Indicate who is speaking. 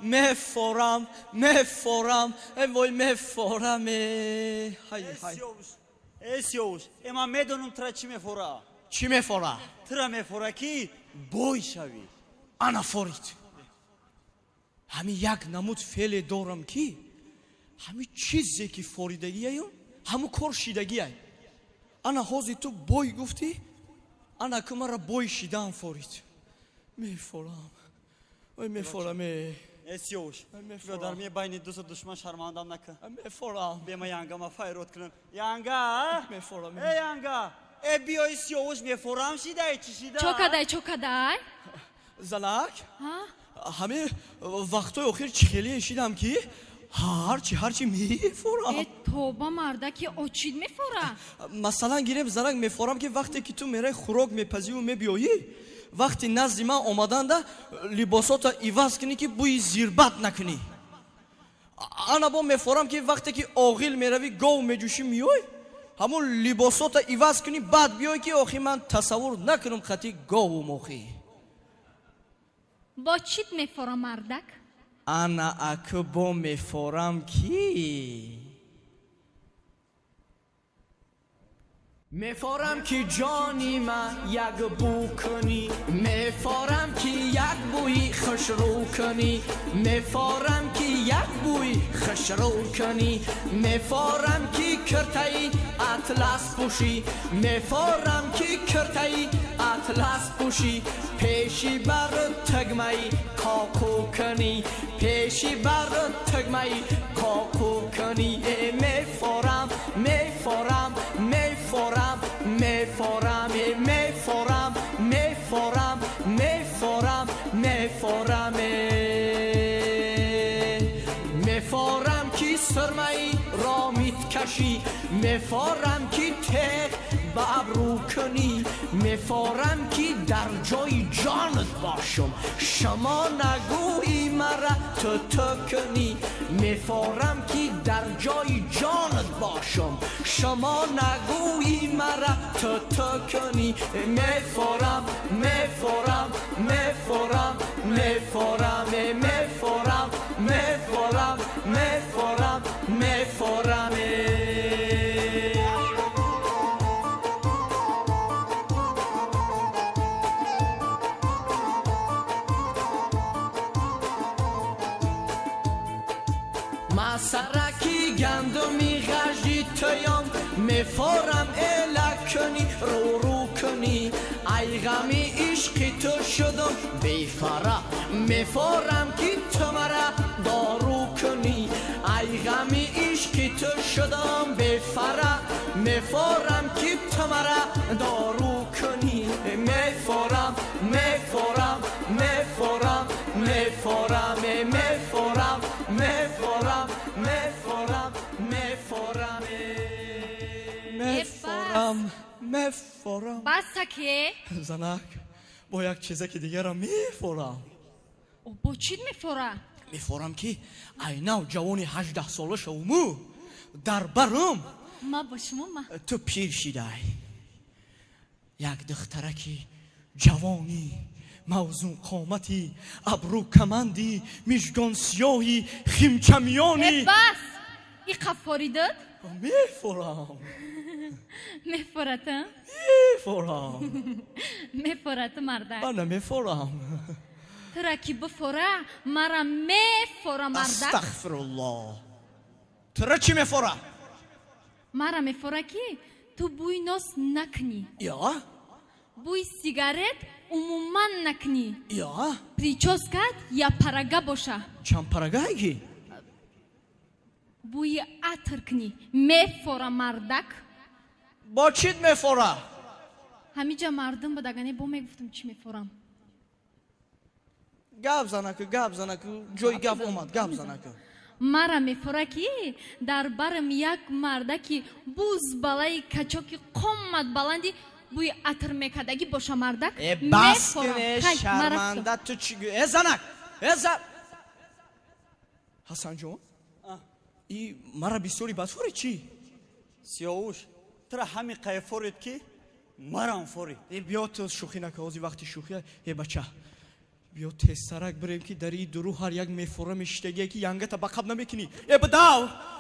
Speaker 1: мефорам, мефорам, э вой, мефорам, э ҳай ҳай.
Speaker 2: Э Сиёвуш, э ман медонам, тура чӣ мефора.
Speaker 1: Чӣ мефора?
Speaker 2: Тура мефора, ки бой шавӣ.
Speaker 1: Ана форид. Ҳамин як намуд феъле дорам, ки ҳамин чизе ки форидагиаю, ҳамун кор шидагиай. Ана ҳозир ту бой гуфтӣ, ана ку мара бой шидаам форид. Мефорам, ой, мефорам, э.
Speaker 2: Э Сиёвуш, биё, дар ми байни дӯсту душман шармандам накун.
Speaker 1: Мефорам.
Speaker 2: Бема янгама файрод кунам. Янга!
Speaker 1: Мефорам.
Speaker 2: Э янга, э биёи, Сиёвуш мефорам шидай, чӣ шида?
Speaker 3: Чо кадай, чо кадай?
Speaker 1: Занак, ҳамин вақтҳои охир чӣ хеле шидам, ки ҳарчи ҳарчи мефорам.
Speaker 3: Э тоба, мардаки, очид мефора?
Speaker 1: Масалан гирем, занак, мефорам, ки вақте ки ту мераи, хӯрок мепазиву мебиёӣ, вақти назди ман омаданда либосота иваз кунӣ, ки бӯи зирбат накунӣ. Ана бо мефорам, ки вақте ки оғил меравӣ, гов меҷӯшӣ, меёй, ҳамун либосота иваз кунӣ, баъд биёй, ки охи ман тасаввур накунам хати гову мохӣ.
Speaker 3: Бо чит мефора, мардак?
Speaker 1: Ана аку бо мефорам, ки мефорам, ки ҷони ман як бӯ кунӣ, мефорам, ки як бӯи хушрӯ кунӣ, мефорам, ки як бӯи хушрӯ кунӣ, мефорам, ки киртаи атлас пӯшӣ, мефорам, ки киртаи атлас пӯшӣ, пеши бар тугмаи коку кунӣ, пеши бар тугмаи коку кунӣ. Э мефорам, мефорам, мефорам, мефорам, э мефорам, мефорам, мефорам, мефорам, э мефорам, ки сирмаи ромит кашӣ, мефорам, ки теғ ба абрӯ кунӣ, мефорам, ки дар ҷои ҷонат бошам, шумо нагӯӣ мара ту ту кунӣ, мефорам, ки дар ҷои ҷонат бошам, шумо нагӯӣ мара ту ту кунӣ. Мефорам, мефорам, мефорам, мефорам, э мефорам, мефорам, мефорам, мефорам, э. Масараки гандуми ғажи туём, мефорам, эла кунӣ, рӯрӯ кунӣ, ай ғами ишқи ту шудам бефара, мефорам, ки ту мара дору кунӣ, ай ғами ишқи ту шудам бефара, мефорам, ки ту мара дору кунӣ. Мефорам, мефорам, мефорам, мефорам, э мефорам, мефорам, мефорам, мефорам, э мефорам, мефорам.
Speaker 3: Баста ке.
Speaker 1: Занак, бо як чизаки дигарам мефорам.
Speaker 3: Бо чит мефора?
Speaker 1: Мефорам, ки айнав ҷавони 18-сола шавуму дар барум
Speaker 3: Ма бо шумо ма.
Speaker 1: Ту пир шидай, як духтараки ҷавонӣ, мавзун қомати, абрӯ каманди, мижгон сиёҳи, химчамиёни.
Speaker 3: Э бас, иқа форидат?
Speaker 1: Мефорам.
Speaker 3: Мефората?
Speaker 1: Мефорам.
Speaker 3: Мефората, мардак?
Speaker 1: Ман намефорам.
Speaker 3: Тура ки бифора, мара мефора, мардак.
Speaker 1: Астағфируллоҳ, тура чӣ мефора?
Speaker 3: Мара мефора, ки ту бӯи нос накунӣ.
Speaker 1: Я.
Speaker 3: Бӯи сигарет умуман накунӣ.
Speaker 1: Я.
Speaker 3: Прическат я парага боша.
Speaker 1: Чанд парагае ки?
Speaker 3: Бӯи атр кунӣ. Мефора, мардак.
Speaker 1: Бо чит мефора?
Speaker 3: Ҳамиҷа мардум будагане, бо мегуфтам, чӣ мефорам.
Speaker 1: Гап занаку, гап занаку, ҷои гап омад, гап занаку.
Speaker 3: Мара мефора, ки дар барам як мардаки буз балаи качоки қомат баланди бӯи атр мекардагӣ боша, мардак.
Speaker 1: Э бас.
Speaker 3: Мефорам.
Speaker 1: Кне.
Speaker 3: Хай, ма рафтам.
Speaker 1: Шарманда, ту чӣ гӯ? Э занак, э за Ҳасанҷон, и мара бисёри бадфори чӣ?
Speaker 2: Сиёвуш, тура ҳамин қая форид, ки марам форид.
Speaker 1: Э биё, ту шӯхӣ нака, ҳозир вақти шӯхӣ. Э бача, Биё, тезтарак бирем, ки дар ии дуру ҳар як мефора мешиштагие, ки янгата ба қаб намекунӣ. Э, бидав.